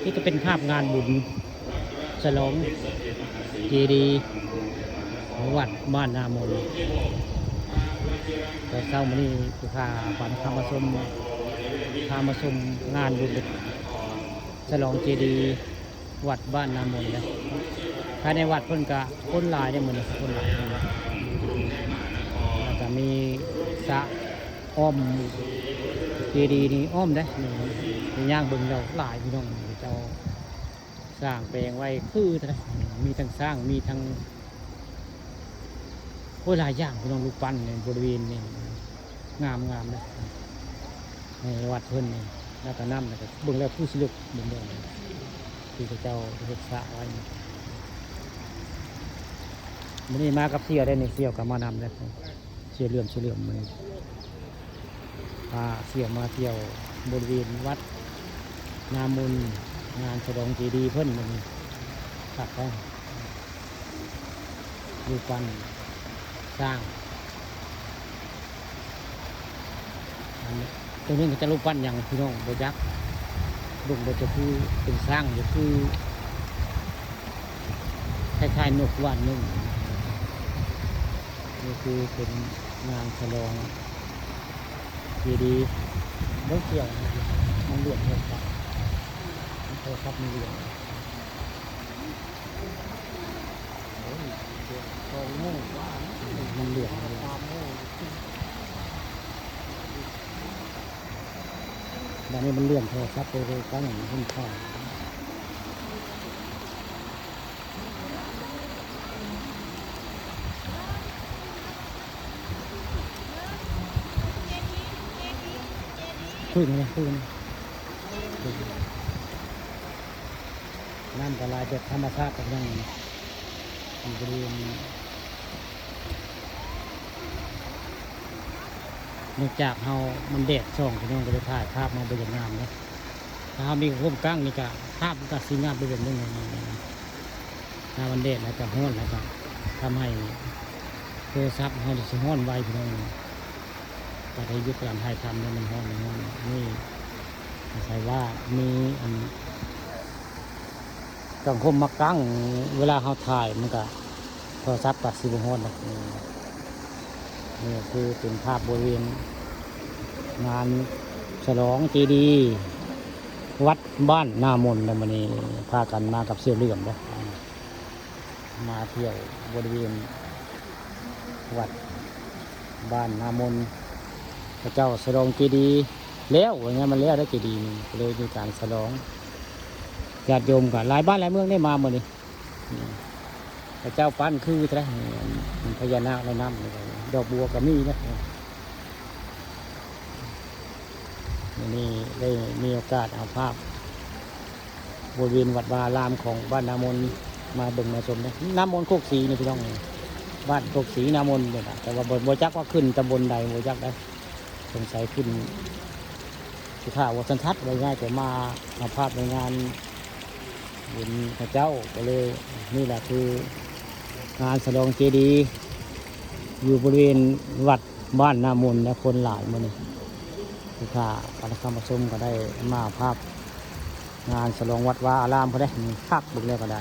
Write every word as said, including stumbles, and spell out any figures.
นี่ก็เป็นภาพงานบุญฉลองเจดีย์วัดบ้านนามน ตอนเช้ามื้อนี้สิพา พามาชม พามาชมงานบุญฉลองเจดีย์วัดบ้านนามนนะ ภายในวัดเพิ่นก็คนหลายเด้อมื้อนี้ คนหลาย แล้วก็มีสระอ้อมเจดีย์นี่อ้อมเด้อ นี่ นี่ย่างเบิ่งแล้วหลายพี่น้อง เจ้าสร้างแปลงไว้คือเท่าใด มีทั้งช้าง มีทั้ง โอ้ย หลายอย่างพี่น้อง รูปปั้นในบริเวณนี่ งามๆ เลย ในวัดเพิ่นนี่ แล้วก็นำ แล้วก็เบิ่งแล้วคือสิเลิก เบิ่งแล้ว ที่เขาเจ้าเฮ็ดสระไว้นี่ มื้อนี้มากับเสี่ยวได้นี่ เสี่ยวก็มานำเลย เสี่ยวเหลื่อม เสี่ยวเหลื่อมมื้อนี้ พาเสี่ยวมาเที่ยวบริเวณวัดนามน งานฉลองเจดีย์เพิ่นมื้อนี้ คักแท้ รูปปั้นช้าง อันนี้ ตัวนี้มันจะรูปปั้นหยังพี่น้อง บ่จัก เบิ่งบ่จะคือเป็นช้าง จะคือ คล้ายๆ นกว่าหนึ่ง นี่คือเป็นงานฉลองเจดีย์ เบิ่งเสี่ยวนะ มันเหลื่อมโทรศัพท์ โทรศัพท์มันเหลื่อม โอ้ย เดี๋ยวสองโมงกว่านะ มันเหลื่อม มันเหลื่อม สามโมง บัดนี้มันเหลื่อมโทรศัพท์ไปเลย ตั้งอย่างนี้มันเข้า ขึ้นนะ ขึ้นนะ น้ำก็ไหลแบบธรรมชาติกันยังอยู่บริเวณนี้ เนื่องจากเฮามันแดดส่องพี่น้อง ก็เลยถ่ายภาพมาบ่อย่างงามเนาะ ถ้าเฮามีร่มกั้งนี่ก็ภาพมันก็สิงามไปแบบนึง ถ้ามันแดดแล้วก็ร้อนแล้วก็ทำให้โทรศัพท์เฮานี่สิร้อนไวพี่น้อง ก็ได้หยุดการถ่ายทำแล้ว มันร้อน มันร้อน นี่อาศัยว่ามีอัน กางร่มมากาง เวลาเฮาถ่ายมันก็ โทรศัพท์ก็สิบ่ฮ้อนดอก นี่ นี่คือเป็นภาพบริเวณงานฉลองเจดีย์วัดบ้านนามนนะ มื้อนี้พากันมากับเสี่ยวเหลื่อมเด้อ มาเที่ยวบริเวณวัดบ้านนามน เขาเจ้าฉลองเจดีย์แล้ว ว่าไง มันแล้วได้เจดีย์นี่ ก็เลยมีการฉลอง ญาติโยมก็หลายบ้านหลายเมืองได้มามื้อนี้ อืม พระเจ้าปั้นคือแท้ อืม พญานาคในน้ำนี่ ดอกบัวก็มีนะ มื้อนี้ได้มีโอกาสเอาภาพบริเวณวัดวาอารามของบ้านนามนมาเบิ่งมาชมนะ นามนโคกศรีนี่พี่น้อง บ้านโคกศรีนามนนี่นะ แต่ว่าบ่ บ่จักว่าขึ้นตำบลใด บ่จักได้ สงสัยขึ้น สิท่าว่าสันทัด ว่าง่าย แต่มาเอาภาพในงานบุญพระเจ้า ก็เลย นี่แหละคืองานฉลองเจดีย์ อยู่บริเวณวัดบ้านนามนนะ คนหลายมื้อนี้ สิท่าพระนครปฐมก็ได้มาภาพงานฉลองวัดวาอาราม พอได้ นี่ คักเบิ่งแล้วก็ได้